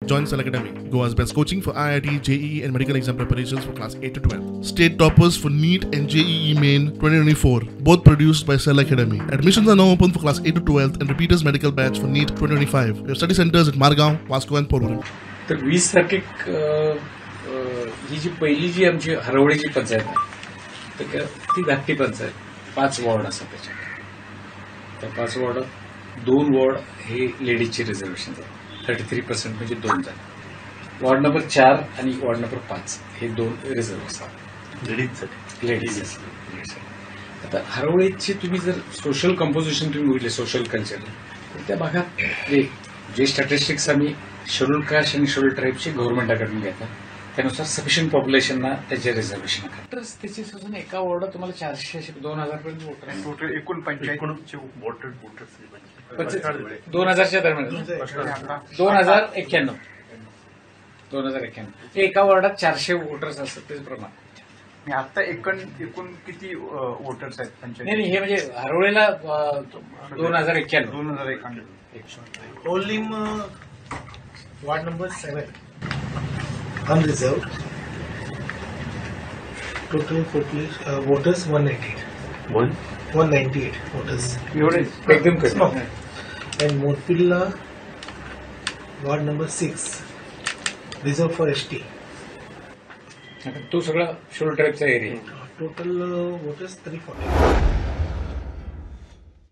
Join Cell Academy, Goa's best coaching for IIT, JEE and medical exam preparations for class 8 to 12. State toppers for NEET and JEE Main 2024, both produced by Cell Academy. Admissions are now open for class 8 to 12 and repeaters medical batch for NEET 2025. We have study centers at Margao, Vasco and Porvorim. तर 20 तारखेक ही जी पहिली जी आमची हरवळीची पंचायत आहे तर ती धाकटी पंचायत, 5 वॉर्ड असतात त्याच्यात. त्या 5 वॉर्डात 2 वॉर्ड हे लेडीजचे रिझर्वेशन जातात, 33% म्हणजे 2 जातात. वॉर्ड नंबर 4 आणि वॉर्ड नंबर 5 हे 2 रिझर्व्ह असतात लेडीजसाठी. लेडीज. आता हरवळीची तुम्ही जर सोशल कंपोजिशन तुम्ही बघितले, सोशल कल्चर, तर त्या भागात जे स्टॅटिस्टिक्स आम्ही शेड्यूल कास्ट आणि शेड्यूल ट्राईबचे गव्हर्नमेंटाकडून घेतात त्यानुसार सफिशियंट पॉप्युलेशनना त्याचे रिझर्वेशन. तर त्याची सुद्धा एका वॉर्डात तुम्हाला 400 2000 पर्यंत वोटर टोटल एकूण पंचायत वोटर 2000च्या दरम्यान 2091 2091 एका वॉर्डात 400 वोटर्स असतात तेच प्रमाण. आता एकूण किती वोटर्स आहेत पंचायत? नाही, हे म्हणजे हरवळेला 2091 2091. Orlim ward number 7 unreserved, total voters 198. 198 voters. एकदम कमी. And Motpilla ward number 6 reserved for ST. तो सगळा शेड्यूल ट्राईबचा एरिया. Total voters 340.